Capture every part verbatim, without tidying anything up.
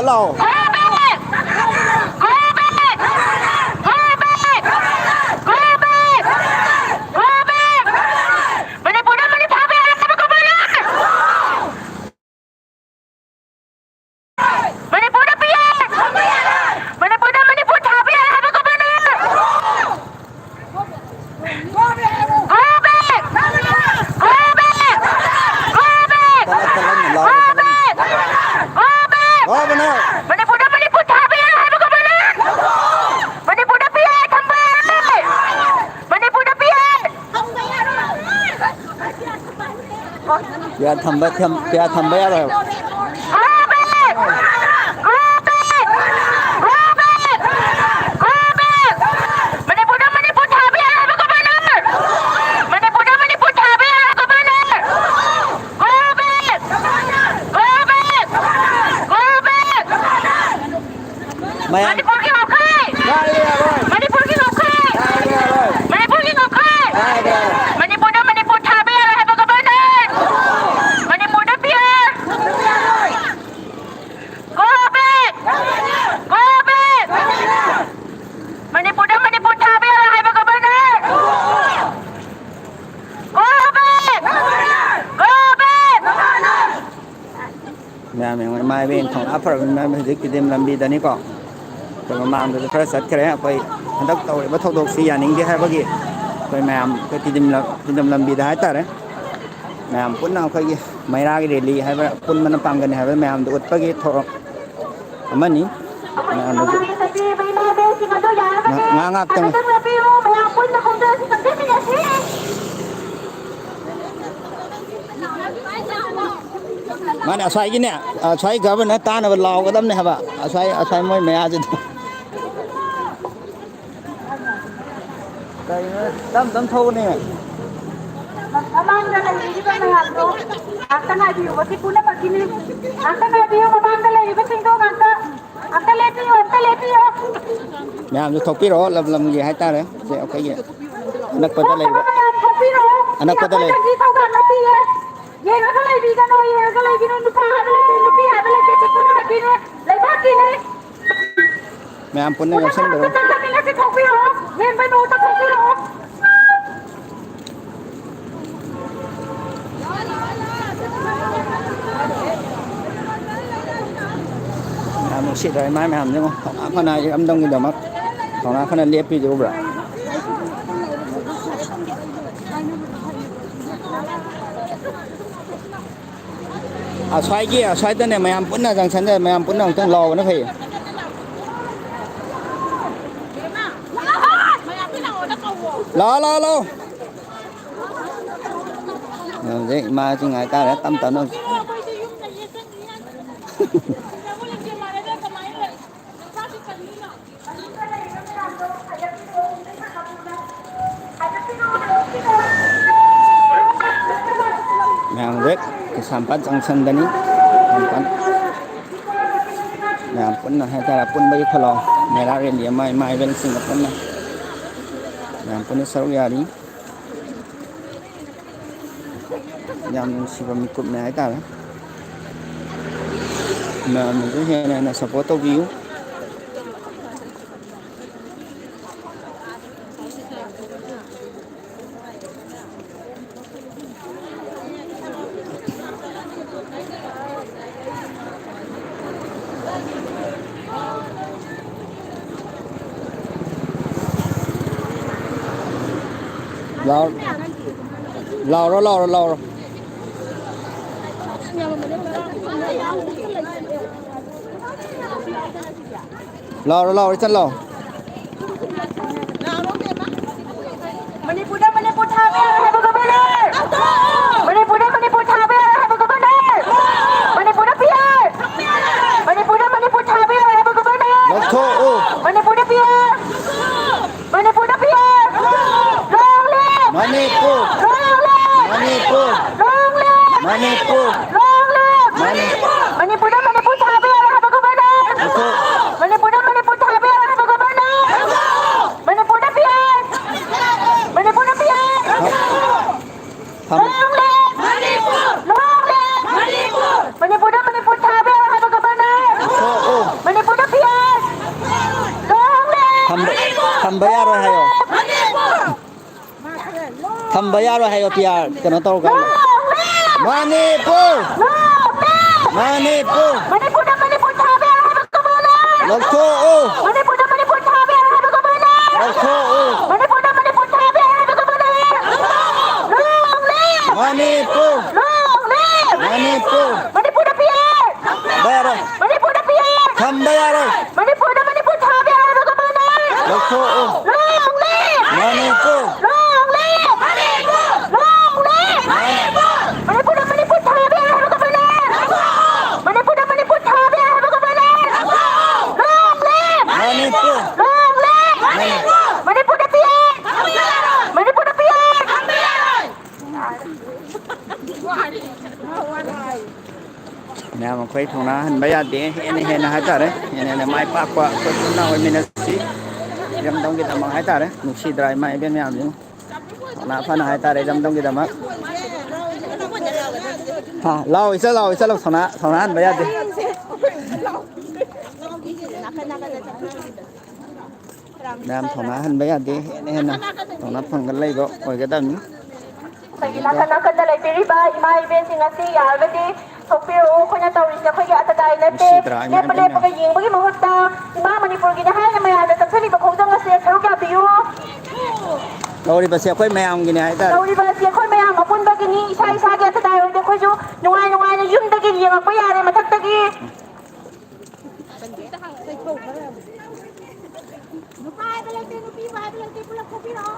ꯂꯥꯎ꯫ Go back! Go back! Go back! Go back! Go back! ꯃꯅꯤꯄꯨꯔꯗ money ꯊꯥꯕ ꯌꯥꯔꯣꯏ ꯍꯥꯏꯕ governor! ꯃꯅꯤꯄꯨꯔꯗ ꯄꯤ ꯑꯦ! ꯃꯅꯤꯄꯨꯔꯗ ꯃꯅꯤꯄꯨꯔ ꯊꯥꯕ ꯌꯥꯔꯣꯏ ꯍꯥꯏꯕ governor! Go back! Go back! Go back! Go back! Go back! Governor! ꯃꯅꯤꯄꯨꯔꯗ ꯃꯅꯤꯄꯨꯔ ꯊꯥꯕ ꯌꯥꯔꯣꯏ ꯍꯥꯏꯕ governor! ꯃꯅꯤꯄꯨꯔꯗ ꯄꯤ ꯑꯦ ꯊꯝꯕ ꯌꯥꯔꯣꯏ! ꯃꯅꯤꯄꯨꯔꯗ ꯄꯤ ꯑꯦ! ꯄꯤꯌꯥ ꯊꯝꯕ, ꯊꯝ-, ꯄꯤꯌꯥ ꯊꯝꯕ ꯌꯥꯔꯣꯏ ꯍꯥꯏꯕ꯫ Go back! Go back! Go back! Go back! ꯃꯅꯤꯄꯨꯔꯗ ꯃꯅꯤꯄꯨꯔ ꯊꯥꯕ ꯌꯥꯔꯣꯏ ꯍꯥꯏꯕ governor! ꯃꯅꯤꯄꯨꯔꯗ ꯃꯅꯤꯄꯨꯔ ꯊꯥꯕ ꯌꯥꯔꯣꯏ ꯍꯥꯏꯕ governor! Go back! Go back! Go back! ꯃꯌꯥꯝ ꯃꯅꯤꯄꯨꯔꯒꯤ ꯉꯝꯈꯩ! ꯀꯥꯏꯕ ꯌꯥꯔꯣꯏ! ꯃꯅꯤꯄꯨꯔꯒꯤ ꯉꯝꯈꯩ! ꯀꯥꯏꯕ ꯌꯥꯔꯣꯏ! ꯃꯅꯤꯄꯨꯔꯒꯤ ꯉꯝꯈꯩ! ꯀꯥꯏꯕ ꯌꯥꯔꯣꯏ! ꯃꯅꯤꯄꯨꯔꯗ ꯃꯅꯤꯄꯨꯔ ꯊꯥꯕ ꯌꯥꯔꯣꯏ ꯍꯥꯏꯕ governor! ꯃꯅꯤꯄꯨꯔꯗ P R! Go back! Go back! ꯃꯅꯤꯄꯨꯔꯗ ꯃꯅꯤꯄꯨꯔ ꯊꯥꯕ ꯌꯥꯔꯣꯏ ꯍꯥꯏꯕ governor! Go back! Go back! ꯃꯌꯥꯝ ꯌꯦꯡꯉꯣ, ꯏꯃꯥ ꯏꯕꯦꯟ ꯊꯧꯅꯥ ꯐꯔꯕ ꯏꯃꯥ ꯏꯕꯦꯟ ꯍꯧꯖꯤꯛ ꯇꯤꯗꯤꯝ ꯂꯝꯕꯤꯗꯅꯤꯀꯣ꯫ ꯑꯩꯈꯣꯏ ꯃꯃꯥꯡꯗꯁꯨ ꯈꯔ ꯆꯠꯈ꯭ꯔꯦ꯫ ꯑꯩꯈꯣꯏ ꯍꯟꯗꯛ ꯇꯧꯔꯤꯕ ꯊꯧꯗꯣꯛꯁꯤ ꯌꯥꯅꯤꯡꯗꯦ ꯍꯥꯏꯕꯒꯤ ꯑꯩꯈꯣꯏ ꯃꯌꯥꯝ ꯑꯩꯈꯣꯏ ꯇꯤꯗꯤꯝ ꯂꯝ-, ꯇꯤꯗꯤꯝ ꯂꯝꯕꯤꯗ ꯍꯥꯏꯇꯥꯔꯦ, ꯃꯌꯥꯝ ꯄꯨꯟꯅ ꯑꯩꯈꯣꯏꯒꯤ ꯃꯩꯔꯥꯒꯤ rally ꯍꯥꯏꯕ, ꯄꯨꯟꯕꯅ ꯄꯥꯡꯒꯜꯅꯤ ꯍꯥꯏꯕ ꯃꯌꯥꯝꯗꯨ ꯎꯠꯄꯒꯤ ꯊꯧꯔꯝ ꯑꯃꯅꯤ꯫ ꯃꯌꯥꯝꯅꯁꯨ ꯉꯥꯏꯍꯥꯛ ꯉꯥꯏꯍꯥꯛꯇꯪ ꯃꯥꯅꯦ, ꯑꯁ꯭ꯋꯥꯏꯒꯤꯅꯦ, ꯑꯁ꯭ꯋꯥꯏ governor ꯇꯥꯅꯕ ꯂꯥꯎꯒꯗꯕꯅꯦ ꯍꯥꯏꯕ, ꯑꯁ꯭ꯋꯥꯏ, ꯑꯁ꯭ꯋꯥꯏ ꯃꯣꯏ ꯃꯌꯥꯁꯤꯗ꯫ ꯀꯩꯅꯣ, ꯇꯞ ꯇꯞ ꯊꯧꯕꯅꯦ꯫ ꯃꯃꯥꯡꯗ ꯂꯩꯕꯤꯔꯤꯕ ꯃꯌꯥꯝꯗꯣ ꯉꯥꯛꯇ ꯉꯥꯏꯕꯤꯌꯨ, ꯃꯁꯤ ꯄꯨꯝꯅꯃꯛꯀꯤꯅꯤ꯫ ꯉꯥꯛꯇ ꯉꯥꯏꯕꯤꯌꯨ, ꯃꯃꯥꯡꯗ ꯂꯩꯔꯤꯕꯁꯤꯡꯗꯣ ꯉꯥꯛꯇ, ꯑꯝꯇ ꯂꯦꯞꯄꯤꯌꯨ, ꯑꯝꯇ ꯂꯦꯞꯄꯤꯌꯨ꯫ ꯃꯌꯥꯝꯁꯨ ꯊꯣꯛꯄꯤꯔꯛꯑꯣ, ꯂꯝ ꯂꯝꯒꯤ ꯍꯥꯏꯇꯥꯔꯦ, ꯁꯦ ꯑꯩꯈꯣꯏꯒꯤ ꯑꯅꯛꯄꯗ ꯂꯩꯕ, ꯃꯌꯥꯝ ꯊꯣꯛꯄꯤꯔꯛꯑꯣ꯫ ꯑꯅꯛꯄꯗ ꯂꯩꯕ꯫ ꯑꯩꯈꯣꯏꯗꯒꯤ ꯊꯧꯗꯥꯡ ꯂꯧꯕꯤꯌꯦ꯫ ꯌꯦꯡꯉꯒ ꯂꯩꯕꯤꯒꯅꯣ, ꯌꯦꯡꯉꯒ ꯂꯩꯕꯤꯅꯣ, ꯅꯨꯄꯥ ꯍꯥꯏꯕ ꯂꯩꯇꯦ, ꯅꯨꯄꯤ ꯍꯥꯏꯕ ꯂꯩꯇꯦ, ꯆꯠꯄ ꯅꯨꯡꯉꯥꯏꯕꯤꯔꯦ꯫ ꯃꯌꯥꯝ ꯄꯨꯟꯅ ꯌꯥꯎꯁꯟꯕꯤꯔꯣ꯫ ꯆꯠꯃꯤꯟꯅꯁꯤ, ꯊꯣꯛꯄꯤꯔꯛꯑꯣ꯫ ꯃꯦꯟꯕꯩ ꯃꯍꯨꯠꯇ ꯊꯣꯛꯄꯤꯔꯛꯑꯣ꯫ ꯌꯥꯝ ꯅꯨꯡꯁꯤꯗ꯭ꯔꯥ ꯏꯃꯥ ꯃꯌꯥꯝꯁꯦ ꯌꯦꯡꯉꯣ, ꯊꯧꯅꯥ ꯐꯅ ꯏꯔꯝꯗꯝꯒꯤꯗꯃꯛ ꯊꯧꯅꯥ ꯐꯅ ꯂꯦꯞꯄꯤꯁꯦ ꯎꯕ꯭ꯔꯥ? ꯑꯁ꯭ꯋꯥꯏꯒꯤ, ꯑꯁ꯭ꯋꯥꯏꯗꯅꯦ ꯃꯌꯥꯝ ꯄꯨꯟꯅ ꯖꯪꯁꯟꯗ ꯃꯌꯥꯝ ꯄꯨꯟꯅ ꯑꯃꯨꯛꯇꯪ ꯂꯥꯎꯕꯅ ꯐꯩꯌꯦ꯫ ꯂꯥꯛꯑꯣ, ꯂꯥꯛꯑꯣ, ꯂꯥꯛꯑꯣ꯫ ꯍꯧꯖꯤꯛ ꯏꯃꯥꯁꯤꯡ ꯍꯥꯏꯇꯥꯔꯦ, ꯇꯞ ꯇꯞꯅ꯫ ꯃꯌꯥꯝꯁꯦ ꯀꯩꯁꯥꯝꯄꯥꯠ ꯖꯪꯁꯟꯗꯅꯤ꯫ ꯀꯩꯁꯥꯝꯄꯥꯠ ꯃꯌꯥꯝ ꯄꯨꯟꯅ ꯍꯥꯏꯇꯥꯔꯦ, ꯑꯄꯨꯟꯕꯒꯤ ꯈꯜꯂꯣ, ꯃꯦꯔꯥ ꯔꯦꯂꯤ ꯑꯃ ꯏꯃꯥ ꯏꯕꯦꯜꯁꯤꯡꯒ ꯄꯨꯟꯅ ꯃꯌꯥꯝ ꯄꯨꯟꯅ ꯁꯔꯨꯛ ꯌꯥꯔꯤ꯫ ꯌꯥꯝ ꯅꯨꯡꯁꯤꯕ ꯃꯤꯀꯨꯞꯅꯦ ꯍꯥꯏꯇꯥꯔꯦ꯫ ꯃꯌꯥꯝꯅꯁꯨ ꯍꯦꯟꯅ ꯍꯦꯟꯅ ꯁꯞꯄꯣꯔꯠ ꯇꯧꯕꯤꯌꯨ꯫ ꯂꯥꯎ-, ꯂꯥꯎꯔꯣ, ꯂꯥꯎꯔꯣ, ꯂꯥꯎꯔꯣ꯫ ꯂꯥꯎꯔꯣ, ꯂꯥꯎꯔꯣ, ꯏꯆꯟ ꯂꯥꯎ꯫ ꯃꯅꯤꯄꯨꯔꯗ ꯃꯅꯤꯄꯨꯔ ꯊꯥꯕ ꯌꯥꯔꯣꯏ ꯍꯥꯏꯕ ꯒꯣꯚꯔꯅꯔ! ꯃꯅꯤꯄꯨꯔꯗ ꯃꯅꯤꯄꯨꯔ ꯊꯥꯕ ꯌꯥꯔꯣꯏ ꯍꯥꯏꯕ ꯒꯣꯚꯔꯅꯔ! ꯃꯅꯤꯄꯨꯔꯗ ꯄꯤ ꯑꯥꯔ! ꯃꯅꯤꯄꯨꯔꯗ ꯃꯅꯤꯄꯨꯔ ꯊꯥꯕ ꯌꯥꯔꯣꯏ ꯍꯥꯏꯕ ꯒꯣꯚꯔꯅꯔ! ꯂꯧꯊꯣꯛꯎ! ꯃꯅꯤꯄꯨꯔꯗ ꯄꯤ ꯑꯥꯔ! ꯃꯅꯤꯄꯨꯔꯗ P R! Long live! Manipur! Long live! Manipur! Long live! Manipur! Long live! Manipur! ꯃꯅꯤꯄꯨꯔꯗ ꯃꯅꯤꯄꯨꯔ ꯊꯥꯕ ꯌꯥꯔꯣꯏ ꯍꯥꯏꯕ ꯒꯣꯚꯔꯅꯔ! ꯂꯧꯊꯣꯛ! ꯃꯅꯤꯄꯨꯔꯗ ꯃꯅꯤꯄꯨꯔ ꯊꯥꯕ ꯌꯥꯔꯣꯏ ꯍꯥꯏꯕ ꯒꯣꯚꯔꯅꯔ! ꯃꯅꯤꯄꯨꯔꯗ ꯄꯤ ꯑꯥꯔ! ꯃꯅꯤꯄꯨꯔꯗ ꯄꯤ ꯑꯥꯔ! ꯊꯝ-, Long live! Manipur! Long live! Manipur! ꯃꯅꯤꯄꯨꯔꯗ ꯃꯅꯤꯄꯨꯔ ꯊꯥꯕ ꯌꯥꯔꯣꯏ ꯍꯥꯏꯕ ꯒꯣꯚꯔꯅꯔ! ꯂꯧꯊꯣꯛꯎ! ꯊꯝꯕ ꯌꯥꯔꯣꯏ ꯍꯥꯏꯌꯣ꯫ ꯊꯝꯕ ꯌꯥꯔꯣꯏ ꯍꯥꯏꯌꯣ, ꯄꯤ ꯑꯥꯔ ꯀꯩꯅꯣ ꯇꯧꯔꯀꯥꯟꯗ꯫ ꯃꯅꯤꯄꯨꯔ! ꯃꯅꯤꯄꯨꯔ! ꯃꯅꯤꯄꯨꯔꯗ ꯃꯅꯤꯄꯨꯔ ꯊꯥꯕ ꯌꯥꯔꯣꯏ ꯍꯥꯏꯕ ꯀꯃꯥꯏꯅ? ꯂꯧꯊꯣꯛꯎ! ꯃꯅꯤꯄꯨꯔꯗ ꯃꯅꯤꯄꯨꯔ ꯊꯥꯕ ꯌꯥꯔꯣꯏ ꯍꯥꯏꯕ ꯀꯃꯥꯏꯅ? ꯂꯧꯊꯣꯛꯎ! ꯃꯅꯤꯄꯨꯔꯗ ꯃꯅꯤꯄꯨꯔ ꯊꯥꯕ ꯌꯥꯔꯣꯏ ꯍꯥꯏꯕ ꯀꯃꯥꯏꯅ? Long live! Manipur! Long live! Manipur! ꯃꯅꯤꯄꯨꯔꯗ ꯄꯤ ꯑꯥꯔ! ꯊꯝꯕ ꯌꯥꯔꯣꯏ! ꯃꯅꯤꯄꯨꯔꯗ ꯄꯤ ꯑꯥꯔ! ꯊꯝꯕ ꯌꯥꯔꯣꯏ! ꯃꯅꯤꯄꯨꯔꯗ ꯃꯅꯤꯄꯨꯔ ꯊꯥꯕ ꯌꯥꯔꯣꯏ ꯍꯥꯏꯕ ꯀꯃꯥꯏꯅ? ꯂꯧꯊꯣꯛꯎ! Long live! Manipur! Long live! Manipur! Long live! Manipur! ꯃꯅꯤꯄꯨꯔꯗ ꯃꯅꯤꯄꯨꯔ ꯊꯥꯕ ꯌꯥꯔꯣꯏ ꯍꯥꯏꯕ ꯀꯃꯥꯏꯅ? ꯃꯅꯤꯄꯨꯔꯗ ꯃꯅꯤꯄꯨꯔ ꯊꯥꯕ ꯌꯥꯔꯣꯏ ꯍꯥꯏꯕ ꯀꯃꯥꯏꯅ? Long live! Manipur! Long live! Manipur! ꯃꯅꯤꯄꯨꯔꯗ ꯄꯤ ꯑꯥꯔ! ꯃꯅꯤꯄꯨꯔꯗ ꯄꯤ ꯑꯥꯔ! ꯃꯌꯥꯝ ꯑꯩꯈꯣꯏ ꯊꯧꯅꯥ ꯍꯟꯕ ꯌꯥꯗꯦ꯫ ꯍꯦꯟꯅ ꯍꯦꯟꯅ ꯍꯥꯏꯇꯥꯔꯦ, ꯍꯦꯟꯅ ꯍꯦꯟꯅ ꯃꯥꯏ ꯄꯥꯛꯄ ꯑꯩꯈꯣꯏ ꯄꯨꯟꯅ ꯑꯣꯏꯃꯤꯟꯅꯁꯤ꯫ ꯏꯔꯝꯗꯝꯒꯤꯗꯃꯛ ꯍꯥꯏꯇꯥꯔꯦ, ꯅꯨꯡꯁꯤꯗ꯭ꯔꯥ ꯏꯃꯥ ꯏꯕꯦꯟ ꯃꯌꯥꯝꯁꯤꯡ? ꯊꯧꯅꯥ ꯐꯅ ꯍꯥꯏꯇꯥꯔꯦ, ꯏꯔꯝꯗꯝꯒꯤꯗꯃꯛ꯫ ꯍꯥ, ꯂꯥꯎ, ꯏꯆꯜ, ꯂꯥꯎ, ꯏꯆꯜ, ꯂꯥꯎ, ꯊꯧꯅꯥ, ꯊꯧꯅꯥ ꯍꯟꯕ ꯌꯥꯗꯦ꯫ ꯃꯌꯥꯝ ꯊꯧꯅꯥ ꯍꯟꯕ ꯌꯥꯗꯦ, ꯍꯦꯟꯅ ꯍꯦꯟꯅ ꯊꯧꯅꯥ ꯐꯪꯒ ꯂꯩꯕ ꯑꯣꯏꯒꯗꯕꯅꯤ꯫ ꯑꯩꯈꯣꯏꯒꯤ ꯅꯥꯀꯟ ꯅꯥꯀꯟꯗ ꯂꯩꯕꯤꯔꯤꯕ ꯏꯃꯥ ꯏꯕꯦꯟꯁꯤꯡ ꯑꯁꯤ ꯌꯥꯔꯒꯗꯤ ꯊꯣꯛꯄꯤꯔꯛꯎ꯫ ꯑꯩꯈꯣꯏꯅ ꯇꯧꯔꯤꯁꯦ ꯑꯩꯈꯣꯏꯒꯤ ꯑꯇꯗꯥꯏ ꯅꯠꯇꯦ꯫ ꯅꯨꯡꯁꯤꯗ꯭ꯔꯥ ꯏꯃꯥ ꯂꯦꯞꯄ ꯏꯕꯦꯟ ꯂꯦꯞꯄꯒ ꯃꯌꯥꯝ? ꯌꯦꯡꯕꯒꯤ ꯃꯍꯨꯠꯇ ꯏꯃꯥ ꯃꯅꯤꯄꯨꯔꯒꯤꯅꯦ ꯍꯥꯏꯅ ꯃꯌꯥꯝꯅ ꯆꯠꯆꯔꯤꯕ ꯈꯣꯡꯖꯪ ꯑꯁꯦ ꯁꯔꯨꯛ ꯌꯥꯕꯤꯌꯨ꯫ ꯇꯧꯔꯤꯕꯁꯦ ꯑꯩꯈꯣꯏ ꯃꯌꯥꯝꯒꯤꯅꯦ ꯍꯥꯏꯇꯥꯔꯦ꯫ ꯇꯧꯔꯤꯕ ꯑꯁꯤ ꯑꯩꯈꯣꯏ ꯃꯌꯥꯝ ꯑꯄꯨꯟꯕꯒꯤꯅꯤ꯫ ꯏꯁꯥ ꯏꯁꯥꯒꯤ ꯑꯇꯗꯥꯏ ꯑꯣꯏꯔꯗꯤ ꯑꯩꯈꯣꯏꯁꯨ ꯅꯨꯡꯉꯥꯏ ꯅꯨꯡꯉꯥꯏꯅ ꯌꯨꯝꯗꯒꯤ ꯌꯦꯡꯉꯛꯄ ꯌꯥꯔꯦ ꯃꯊꯛꯇꯒꯤ꯫ ꯅꯨꯄꯥ ꯍꯥꯏꯕ ꯂꯩꯇꯦ, ꯅꯨꯄꯤꯕꯨ ꯍꯥꯏꯕ ꯂꯩꯇꯦ, ꯄꯨꯂꯞ ꯊꯣꯛꯄꯤꯔꯛꯑꯣ꯫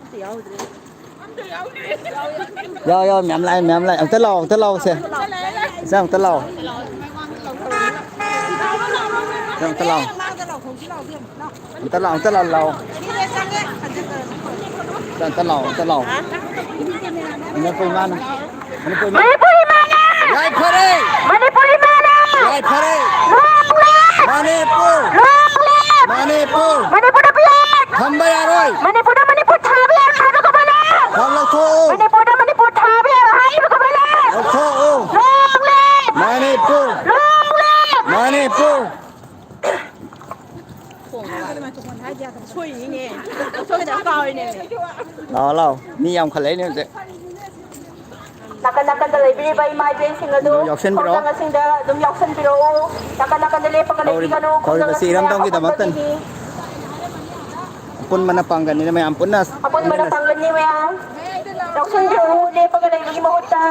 ꯑꯝꯇ ꯌꯥꯎꯗ꯭ꯔꯦ꯫ ꯌꯥꯎ, ꯌꯥꯎ, ꯃꯌꯥꯝ ꯂꯥꯛꯑꯦ, ꯃꯌꯥꯝ ꯂꯥꯛꯑꯦ꯫ ꯑꯝꯇ ꯂꯥꯛꯑꯣ, ꯑꯝꯇ ꯂꯥꯛꯑꯣ ꯁꯦ꯫ ꯁꯦ, ꯑꯝꯇ ꯂꯥꯛꯑꯣ꯫ ꯁꯦ, ꯑꯝꯇ ꯂꯥꯛꯑꯣ꯫ ꯑꯝꯇ ꯂꯥꯛꯑꯣ, ꯑꯝꯇ ꯂꯥꯛꯑꯣ, ꯂꯥꯛꯑꯣ꯫ ꯑꯝꯇ ꯂꯥꯛꯑꯣ, ꯑꯝꯇ ꯂꯥꯛꯑꯣ꯫ ꯃꯅꯤꯄꯨꯔ ꯏꯃꯥꯅ꯫ ꯃꯅꯤꯄꯨꯔ ꯏꯃꯥ-, ꯃꯅꯤꯄꯨꯔ ꯏꯃꯥꯅ! ꯌꯥꯏꯐꯔꯦ! ꯃꯅꯤꯄꯨꯔ ꯏꯃꯥꯅ! ꯌꯥꯏꯐꯔꯦ! Long live! Manipur! Long live! Manipur! ꯃꯅꯤꯄꯨꯔꯗ ꯄꯤ ꯑꯥꯔ! ꯊꯝꯕ ꯌꯥꯔꯣꯏ! ꯃꯅꯤꯄꯨꯔꯗ ꯃꯅꯤꯄꯨꯔ ꯊꯥꯕ ꯌꯥꯔꯣꯏ ꯍꯥꯏꯕ ꯀꯃꯥꯏꯅ? ꯊꯝ ꯂꯧꯊꯣꯛꯎ! ꯃꯅꯤꯄꯨꯔꯗ ꯃꯅꯤꯄꯨꯔ ꯊꯥꯕ ꯌꯥꯔꯣꯏ ꯍꯥꯏꯕ ꯀꯃꯥꯏꯅ? ꯂꯧꯊꯣꯛꯎ! Long live! Manipur! Long live! Manipur! ꯁꯣꯏꯔꯤꯅꯦ꯫ ꯁꯣꯏꯗꯅ ꯀꯥꯎꯔꯤꯅꯦ꯫ ꯂꯥꯛꯑꯣ, ꯂꯥꯛꯑꯣ꯫ ꯃꯤ ꯌꯥꯝꯈꯠꯂꯛꯏꯅꯦ ꯍꯧꯖꯤꯛ꯫ ꯅꯥꯀꯟ ꯅꯥꯀꯟꯗ ꯂꯩꯕꯤꯔꯤꯕ ꯏꯃꯥ ꯏꯕꯦꯟꯁꯤꯡ ꯑꯗꯨ ꯌꯥꯎꯁꯤꯟꯕꯤꯔꯣ꯫ ꯈꯣꯡꯖꯪ ꯑꯁꯤꯗ ꯑꯗꯨꯝ ꯌꯥꯎꯁꯟꯕꯤꯔꯛꯎ꯫ ꯅꯥꯀꯟ ꯅꯥꯀꯟꯗ ꯂꯦꯞꯄꯒ ꯇꯧꯔꯤꯕ, ꯂꯩꯕꯤꯒꯅꯨ꯫ ꯈꯣꯡꯖꯪ ꯇꯧꯔꯤꯕꯁꯤ ꯑꯁꯤ ꯃꯌꯥꯝ ꯏꯔꯝꯗꯝꯒꯤꯗꯃꯛꯇꯅꯤ꯫ ꯑꯐꯠꯇꯕꯅꯤ꯫ ꯑꯄꯨꯟꯕꯅ ꯄꯥꯡꯒꯜꯅꯤꯅ ꯃꯌꯥꯝ ꯄꯨꯟꯅ ꯑꯄꯨꯟꯕꯅ ꯂꯦꯞꯃꯤꯟꯅꯁꯤ꯫ ꯄꯥꯡꯒꯜꯅꯤ ꯃꯌꯥꯝ꯫ ꯌꯥꯎꯁꯟꯕꯤꯔꯛꯎ, ꯂꯦꯞꯄꯒ ꯂꯩꯕꯒꯤ ꯃꯍꯨꯠꯇ꯫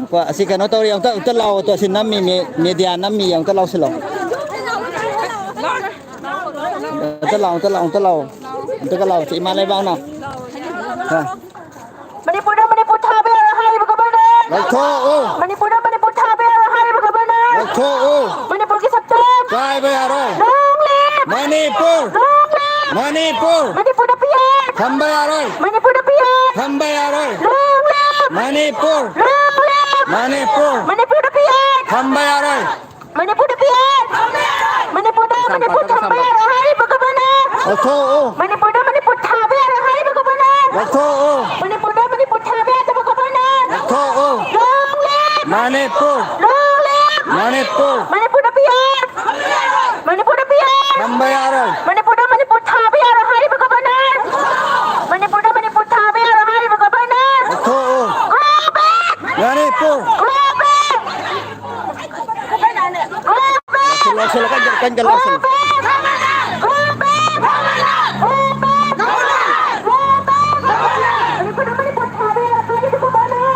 ꯉꯥꯏꯈꯣ, ꯑꯁꯤ ꯀꯩꯅꯣ ꯇꯧꯔꯤ, ꯑꯝꯇ, ꯑꯝꯇ ꯂꯥꯛꯑꯣ ꯇꯣ, ꯑꯁꯤ ꯅꯝꯃꯤ, ꯃꯦ-, ꯃꯦꯗꯤꯌꯥ ꯅꯝꯃꯤ, ꯑꯝꯇ ꯂꯥꯎꯁꯤꯜꯂꯣ꯫ ꯑꯝꯇ ꯂꯥꯛꯑꯣ, ꯑꯝꯇ ꯂꯥꯛꯑꯣ, ꯑꯝꯇ ꯂꯥꯛꯑꯣ꯫ ꯑꯝꯇꯒ ꯂꯥꯛꯑꯣ, ꯁꯤ ꯏꯃꯥ ꯂꯩꯕꯥꯛꯅ꯫ ꯍꯥ꯫ ꯃꯅꯤꯄꯨꯔꯗ ꯃꯅꯤꯄꯨꯔ ꯊꯥꯕ ꯌꯥꯔꯣꯏ ꯍꯥꯏꯔꯤꯕ ꯒꯕꯔꯅꯔ꯫ ꯂꯧꯊꯣꯛꯎ꯫ ꯃꯅꯤꯄꯨꯔꯗ ꯃꯅꯤꯄꯨꯔ ꯊꯥꯕ ꯌꯥꯔꯣꯏ ꯍꯥꯏꯔꯤꯕ ꯒꯕꯔꯅꯔ꯫ ꯂꯧꯊꯣꯛꯎ꯫ ꯃꯅꯤꯄꯨꯔꯒꯤ ꯁꯛꯇꯝ꯫ ꯀꯥꯏꯕ ꯌꯥꯔꯣꯏ꯫ Long live! Manipur! Long live! Manipur! ꯃꯅꯤꯄꯨꯔꯗ ꯄꯤꯌꯥꯔ! ꯊꯝꯕ ꯌꯥꯔꯣꯏ! ꯃꯅꯤꯄꯨꯔꯗ ꯄꯤꯌꯥꯔ! ꯊꯝꯕ ꯌꯥꯔꯣꯏ! Long live! Manipur! Long live! Manipur! ꯃꯅꯤꯄꯨꯔꯗ ꯄꯤꯌꯥꯔ! ꯊꯝꯕ ꯌꯥꯔꯣꯏ! ꯃꯅꯤꯄꯨꯔꯗ ꯄꯤꯌꯥꯔ! ꯃꯅꯤꯄꯨꯔꯗ ꯃꯅꯤꯄꯨꯔ ꯊꯝꯕ ꯌꯥꯔꯣꯏ ꯍꯥꯏꯔꯤꯕ ꯒꯕꯔꯅꯔ! ꯂꯧꯊꯣꯛꯎ! ꯃꯅꯤꯄꯨꯔꯗ ꯃꯅꯤꯄꯨꯔ ꯊꯥꯕ ꯌꯥꯔꯣꯏ ꯍꯥꯏꯔꯤꯕ ꯒꯕꯔꯅꯔ! ꯂꯧꯊꯣꯛꯎ! ꯃꯅꯤꯄꯨꯔꯗ ꯃꯅꯤꯄꯨꯔ ꯊꯥꯕ ꯌꯥꯗꯕ ꯒꯕꯔꯅꯔ! ꯂꯧꯊꯣꯛꯎ! Long live! Manipur! Long live! Manipur! ꯃꯅꯤꯄꯨꯔꯗ ꯄꯤꯌꯥꯔ! ꯃꯅꯤꯄꯨꯔꯗ ꯄꯤꯌꯥꯔ! ꯊꯝꯕ ꯌꯥꯔꯣꯏ! ꯃꯅꯤꯄꯨꯔꯗ ꯃꯅꯤꯄꯨꯔ ꯊꯥꯕ ꯌꯥꯔꯣꯏ ꯍꯥꯏꯔꯤꯕ ꯒꯕꯔꯅꯔ! ꯃꯅꯤꯄꯨꯔꯗ ꯃꯅꯤꯄꯨꯔ ꯊꯥꯕ ꯌꯥꯔꯣꯏ ꯍꯥꯏꯔꯤꯕ ꯒꯕꯔꯅꯔ! ꯂꯧꯊꯣꯛꯎ! Go back! Manipur! Go back! Go back! ꯂꯥꯎꯁꯤꯜꯂꯣ, ꯂꯥꯎꯁꯤꯜꯂꯣ, ꯀꯟ ꯀꯟ, ꯀꯟ ꯀꯟ ꯂꯥꯎꯁꯤꯜꯂꯣ꯫ Go back! Go back! Go back! Go back!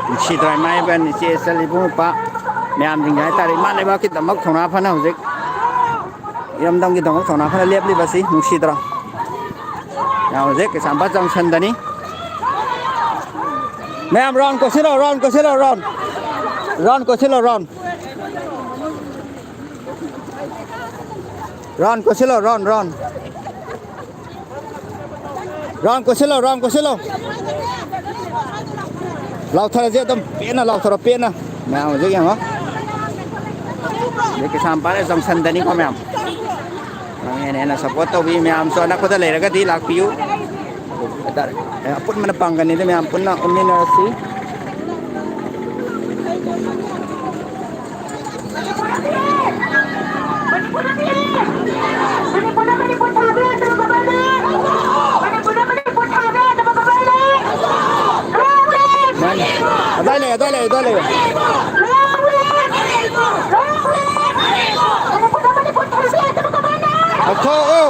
ꯅꯨꯡꯁꯤꯗ꯭ꯔꯥ ꯏꯃꯥ ꯏꯕꯦꯟ, ꯏꯆꯦ ꯏꯆꯜ ꯏꯕꯨꯡ ꯏꯄ꯭ꯋꯥ ꯃꯌꯥꯝꯁꯤꯡꯁꯦ ꯍꯥꯏꯇꯥꯔꯦ, ꯏꯃꯥ ꯂꯩꯕꯥꯛꯀꯤꯗꯃꯛ ꯊꯧꯅꯥ ꯐꯅ ꯍꯧꯖꯤꯛ ꯏꯔꯝꯗꯝꯒꯤꯗꯃꯛ ꯊꯧꯅꯥ ꯐꯅ ꯂꯦꯞꯂꯤꯕꯁꯤ ꯅꯨꯡꯁꯤꯗ꯭ꯔꯣ? ꯃꯌꯥꯝ ꯍꯧꯖꯤꯛ ꯀꯩꯁꯥꯝꯄꯥꯠ ꯖꯪꯁꯟꯗꯅꯤ꯫ ꯃꯌꯥꯝ ꯔꯥꯎꯟ ꯀꯣꯏꯁꯤꯜꯂꯣ, ꯔꯥꯎꯟ ꯀꯣꯏꯁꯤꯜꯂꯣ, ꯔꯥꯎꯟ꯫ ꯔꯥꯎꯟ ꯀꯣꯏꯁꯤꯜꯂꯣ, ꯔꯥꯎꯟ꯫ ꯔꯥꯎꯟ ꯀꯣꯏꯁꯤꯜꯂꯣ, ꯔꯥꯎꯟ, ꯔꯥꯎꯟ꯫ ꯔꯥꯎꯟ ꯀꯣꯏꯁꯤꯜꯂꯣ, ꯔꯥꯎꯟ ꯀꯣꯏꯁꯤꯜꯂꯣ꯫ ꯂꯥꯎꯊꯔꯁꯦ ꯑꯗꯨꯝ, ꯄꯦꯟꯅ ꯂꯥꯎꯊꯔꯣ, ꯄꯦꯟꯅ꯫ ꯃꯌꯥꯝ ꯍꯧꯖꯤꯛ ꯌꯦꯡꯉꯣ꯫ ꯍꯧꯖꯤꯛ ꯀꯩꯁꯥꯝꯄꯥꯠ ꯖꯪꯁꯟꯗꯅꯤꯀꯣ ꯃꯌꯥꯝ꯫ ꯅꯪ ꯍꯦꯟꯅ ꯍꯦꯟꯅ ꯁꯞꯄꯣꯔꯠ ꯇꯧꯕꯤ ꯃꯌꯥꯝꯁꯨ ꯑꯅꯛꯄꯗ ꯂꯩꯔꯒꯗꯤ ꯂꯥꯛꯄꯤꯌꯨ꯫ ꯍꯥꯏꯇꯥꯔꯦ꯫ ꯑꯄꯨꯟꯕꯅ ꯄꯥꯡꯒꯜꯅꯤꯗ ꯃꯌꯥꯝ ꯄꯨꯟꯅ ꯎꯃꯤꯟꯅꯔꯁꯤ꯫ ꯑꯗꯥꯏ ꯂꯩ, ꯑꯗꯥꯏ ꯂꯩ꯫ ꯂꯧꯊꯣꯛꯑꯣ꯫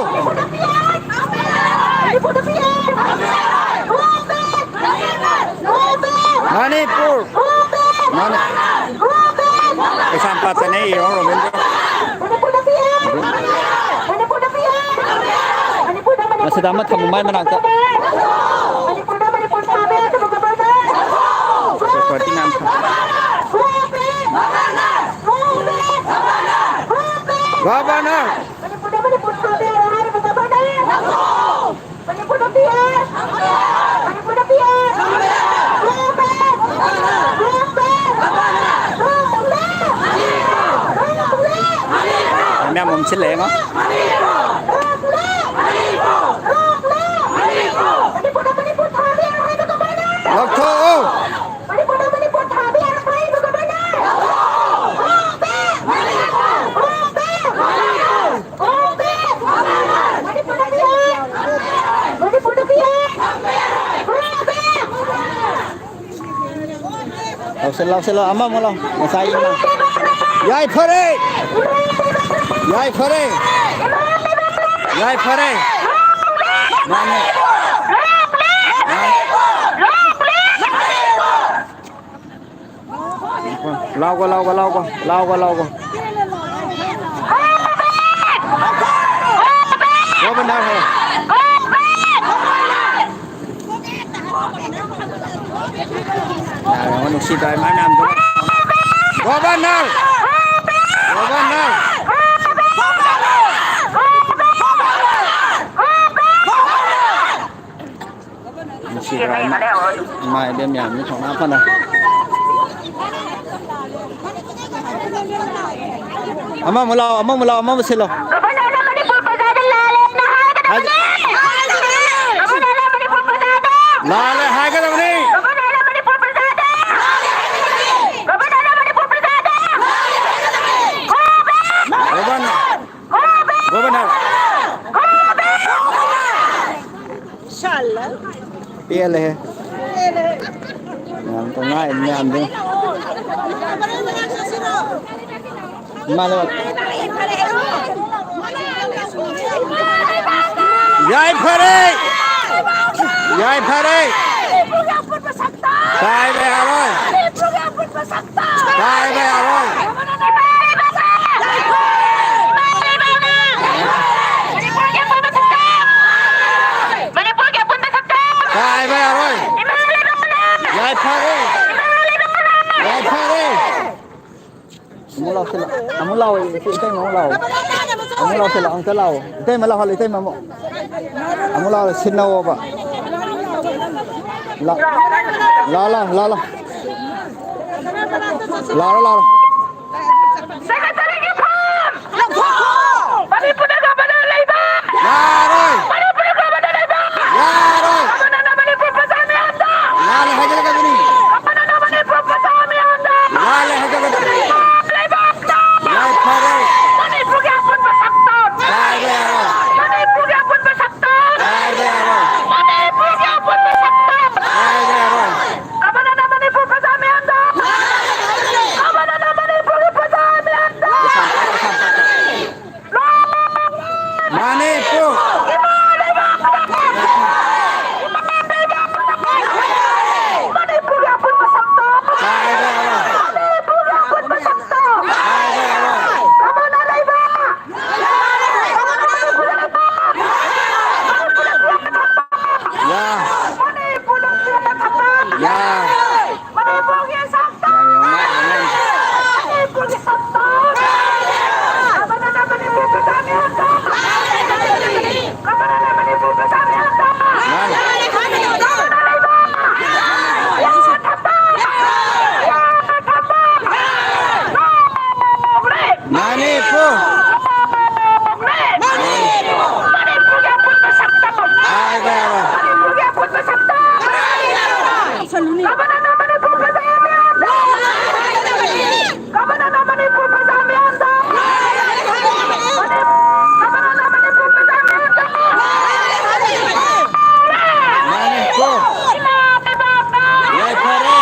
ꯃꯅꯤꯄꯨꯔ꯫ ꯃꯥꯅꯤ꯫ ꯀꯩꯁꯥꯝꯄꯥꯠꯇꯅꯦ ꯏꯌꯣꯡ ꯔꯣꯕꯤꯟꯗ꯭ꯔꯣ꯫ ꯃꯁꯤꯗ ꯑꯃ ꯊꯝꯃꯨ ꯃꯥꯏ ꯃꯅꯥꯛꯇ꯫ ꯒꯣꯕꯔꯅꯔ꯫ ꯃꯅꯤꯄꯨꯔꯗ ꯄꯤ ꯑꯦꯁ! ꯃꯅꯤꯄꯨꯔꯗ ꯄꯤ ꯑꯦꯁ! ꯔꯣꯡ ꯕꯦꯛ! ꯔꯣꯡ ꯕꯦꯛ! ꯔꯣꯡ ꯕꯦꯛ! ꯃꯌꯥꯝ ꯑꯃ ꯁꯤꯜꯂꯛꯑꯦ ꯉꯣ꯫ ꯃꯅꯤꯄꯨꯔꯗ ꯃꯅꯤꯄꯨꯔ ꯊꯥꯕ ꯌꯥꯔꯣꯏ ꯍꯥꯏꯕ ꯀꯃꯥꯏꯅ? ꯂꯧꯊꯣꯛꯑꯣ! ꯃꯅꯤꯄꯨꯔꯗ ꯃꯅꯤꯄꯨꯔ ꯊꯥꯕ ꯌꯥꯔꯣꯏ ꯍꯥꯏꯕ ꯀꯃꯥꯏꯅ? ꯔꯣꯡ ꯕꯦꯛ! ꯔꯣꯡ ꯕꯦꯛ! ꯂꯧꯁꯤꯜ, ꯂꯧꯁꯤꯜꯂꯣ, ꯑꯃꯃꯨꯛ ꯂꯧ꯫ ꯉꯁꯥꯏꯒꯤ ꯑꯃ꯫ ꯌꯥꯏꯐꯔꯦ! ꯌꯥꯏꯐꯔꯦ! ꯌꯥꯏꯐꯔꯦ! ꯃꯥꯅꯦ꯫ ꯃꯥꯅꯦ꯫ ꯂꯥꯎꯒꯣ, ꯂꯥꯎꯒꯣ, ꯂꯥꯎꯒꯣ, ꯂꯥꯎꯒꯣ, ꯂꯥꯎꯒꯣ꯫ ꯒꯣꯕꯔꯅꯔ ꯍꯦ꯫ ꯌꯥꯔꯦ, ꯅꯨꯡꯁꯤꯗ꯭ꯔꯥ ꯏꯃꯥ ꯃꯌꯥꯝꯗꯣ? ꯒꯣꯕꯔꯅꯔ! ꯒꯣꯕꯔꯅꯔ! ꯅꯨꯡꯁꯤꯗ꯭ꯔꯥ ꯏꯃꯥ? ꯏꯃꯥ ꯏꯕꯦꯟ ꯃꯌꯥꯝꯁꯦ ꯊꯧꯅꯥ ꯐꯅ꯫ ꯑꯃꯃꯨꯛ ꯂꯥꯛꯑꯣ, ꯑꯃꯃꯨꯛ ꯂꯥꯛꯑꯣ, ꯑꯃꯃꯨꯛ ꯁꯤꯜꯂꯣ꯫ ꯒꯕꯔꯅꯔꯅ ꯃꯅꯤꯄꯨꯔ ꯄ꯭ꯔꯖꯥꯗ ꯂꯥꯜꯂꯦꯅ ꯍꯥꯏꯒꯗꯕꯅꯤ꯫ ꯍꯥꯏ-, ꯒꯕꯔꯅꯔꯅ ꯃꯅꯤꯄꯨꯔ ꯄ꯭ꯔꯖꯥꯗ ꯂꯥꯜꯂꯦ ꯍꯥꯏꯒꯗꯕꯅꯤ꯫ ꯒꯕꯔꯅꯔꯅ ꯃꯅꯤꯄꯨꯔ ꯄ꯭ꯔꯖꯥꯗ ꯂꯥꯜꯂꯦ ꯍꯥꯏꯒꯗꯕꯅꯤ꯫ ꯒꯕꯔꯅꯔꯅ ꯃꯅꯤꯄꯨꯔ ꯄ꯭ꯔꯖꯥꯗ ꯂꯥꯜꯂꯦ ꯍꯥꯏꯒꯗꯕꯅꯤ꯫ Go back! Governor! Go back! Governor! Go back! ꯄꯦꯜꯂꯦꯍꯦ꯫ ꯌꯥꯝ ꯇꯧꯅ-, ꯍꯥꯏ ꯃꯌꯥꯝꯗꯨ꯫ ꯏꯃꯥ ꯂꯩꯕꯥꯛ꯫ ꯌꯥꯏꯐꯔꯦ! ꯌꯥꯏꯐꯔꯦ! ꯀꯥꯏꯕ ꯌꯥꯔꯣꯏ! ꯀꯥꯏꯕ ꯌꯥꯔꯣꯏ! ꯀꯥꯏꯕ ꯌꯥꯔꯣꯏ! ꯌꯥꯏꯐꯔꯦ! ꯌꯥꯏꯐꯔꯦ! ꯑꯃꯨꯛ ꯂꯥꯎꯁꯤꯜꯂꯣ꯫ ꯑꯃꯨꯛ ꯂꯥꯎꯑꯣ, ꯏꯆꯦ, ꯏꯇꯩꯃ ꯑꯃꯨꯛ ꯂꯥꯎꯑꯣ꯫ ꯑꯃꯨꯛ ꯂꯥꯎꯁꯤꯜꯂꯣ, ꯑꯃꯨꯛꯇ ꯂꯥꯎꯑꯣ꯫ ꯏꯇꯩꯃ ꯂꯥꯎꯍꯜꯂꯣ, ꯏꯇꯩꯃ ꯑꯃꯨꯛ꯫ ꯑꯃꯨꯛ ꯂꯥꯎꯑꯣ, ꯁꯤꯟꯅꯧꯑꯣꯕ꯫ ꯂꯥ-, ꯂꯥ-, ꯂꯥ-, ꯂꯥ-, ꯂꯥ꯫ ꯂꯥꯎꯔꯣ, ꯂꯥꯎꯔꯣ꯫ ꯁꯦꯀ꯭ꯔꯦꯇꯔꯤꯒꯤ ꯐꯣꯝ! ꯂꯧꯊꯣꯛꯈꯣ! ꯃꯅꯤꯄꯨꯔꯗ ꯒꯕꯔꯅꯔ ꯂꯩꯕ! ꯌꯥꯔꯣꯏ! ꯃꯅꯤꯄꯨꯔꯗ ꯒꯕꯔꯅꯔ ꯂꯩꯕ! ꯌꯥꯔꯣꯏ! ꯒꯕꯔꯅꯔꯅ ꯃꯅꯤꯄꯨꯔ ꯄ꯭ꯔꯖꯥ ꯃꯌꯥꯝꯗ! ꯂꯥꯜꯂꯦ ꯍꯥꯏꯒꯠꯂꯛꯀꯗꯣꯏꯅꯤ! ꯒꯕꯔꯅꯔꯅ ꯃꯅꯤꯄꯨꯔ ꯄ꯭ꯔꯖꯥ ꯃꯌꯥꯝꯗ! ꯂꯥꯜꯂꯦ ꯍꯥꯏꯒꯠꯂꯛꯀꯗꯣꯏꯅꯤ! ꯂꯩꯕꯥꯛꯇ! ꯌꯥꯏꯐꯔꯦ! ꯃꯅꯤꯄꯨꯔꯒꯤ ꯑꯄꯨꯟꯕ ꯁꯛꯇꯝ! ꯀꯥꯏꯕ ꯌꯥꯔꯣꯏ! ꯃꯅꯤꯄꯨꯔꯒꯤ ꯑꯄꯨꯟꯕ ꯁꯛꯇꯝ! ꯀꯥꯏꯕ ꯌꯥꯔꯣꯏ! ꯃꯅꯤꯄꯨꯔꯒꯤ ꯑꯄꯨꯟꯕ ꯁꯛꯇꯝ! ꯀꯥꯏꯕ ꯌꯥꯔꯣꯏ! ꯒꯕꯔꯅꯔꯅ ꯃꯅꯤꯄꯨꯔ ꯄ꯭ꯔꯖꯥ ꯃꯌꯥꯝꯗ! ꯒꯕꯔꯅꯔꯅ ꯃꯅꯤꯄꯨꯔꯒꯤ ꯄ꯭ꯔꯖꯥ ꯃꯌꯥꯝꯗ! ꯃꯅꯤꯄꯨꯔ! ꯌꯥ꯫ ꯃꯅꯤꯄꯨꯔꯒꯤ ꯁꯛꯇꯝ! ꯃꯅꯤꯄꯨꯔꯒꯤ ꯁꯛꯇꯝ! ꯀꯃꯅꯅ ꯃꯅꯤꯄꯨꯔ ꯄ꯭ꯔꯖꯥ ꯃꯌꯥꯝꯗ! ꯀꯃꯅꯅ ꯃꯅꯤꯄꯨꯔ ꯄ꯭ꯔꯖꯥ ꯃꯌꯥꯝꯗ! ꯃꯅꯤꯄꯨꯔ! ꯃꯅꯤꯄꯨꯔꯒꯤ ꯑꯄꯨꯟꯕ ꯁꯛꯇꯝ! ꯍꯥꯏꯕ ꯌꯥꯔꯣꯏ꯫ ꯃꯅꯤꯄꯨꯔꯒꯤ ꯑꯄꯨꯟꯕ ꯁꯛꯇꯝ! ꯀꯃꯅꯅ ꯃꯅꯤꯄꯨꯔ ꯄ꯭ꯔꯖꯥ ꯃꯌꯥꯝꯗ! ꯀꯃꯅꯅ ꯃꯅꯤꯄꯨꯔ ꯄ꯭ꯔꯖꯥ ꯃꯌꯥꯝꯗ! ꯀꯃꯅꯅ ꯃꯅꯤꯄꯨꯔ ꯄ꯭ꯔꯖꯥ ꯃꯌꯥꯝꯗ! ꯃꯅꯤꯄꯨꯔ! ꯏꯃꯥ ꯂꯩꯕꯥꯛꯇ! ꯌꯥꯏꯐꯔꯦ!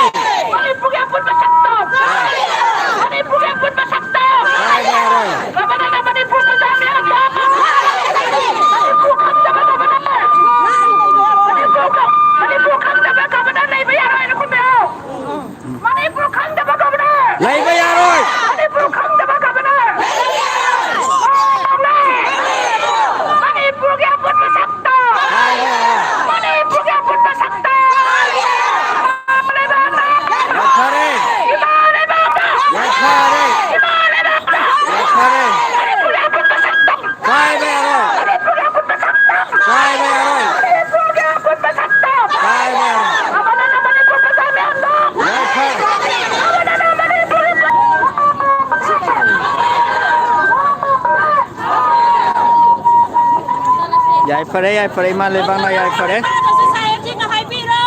ꯌꯥꯏꯐꯔꯦ, ꯌꯥꯏꯐꯔꯦ, ꯏꯃꯥ ꯂꯩꯕꯥꯛꯅ ꯌꯥꯏꯐꯔꯦ꯫ ꯁꯣꯁꯥꯏꯇꯤꯅ ꯍꯥꯏꯕꯤꯔꯣ꯫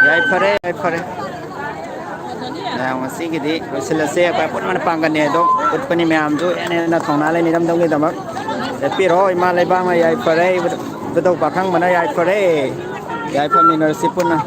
ꯌꯥꯏꯐꯔꯦ, ꯌꯥꯏꯐꯔꯦ꯫ ꯃꯌꯥꯝ ꯉꯁꯤꯒꯤꯗꯤ ꯂꯣꯏꯁꯤꯜꯂꯁꯦ꯫ ꯑꯩꯈꯣꯏ ꯑꯄꯨꯟꯕꯅ ꯄꯥꯡꯒꯜꯅꯦ ꯑꯗꯣ ꯎꯠꯄꯅꯤ꯫ ꯃꯌꯥꯝꯁꯨ ꯍꯦꯟꯅ ꯍꯦꯟꯅ ꯊꯧꯅꯥ ꯂꯩꯅ ꯏꯔꯝꯗꯝꯒꯤꯗꯃꯛ ꯂꯦꯞꯄꯤꯔꯣ꯫ ꯏꯃꯥ ꯂꯩꯕꯥꯛꯅ ꯌꯥꯏꯐꯔꯦ, ꯏꯕꯨꯙꯧ ꯄꯥꯈꯪꯕꯅ ꯌꯥꯏꯐꯔꯦ꯫ ꯌꯥꯏꯐꯃꯤꯟꯅꯔꯁꯤ ꯄꯨꯟꯅ꯫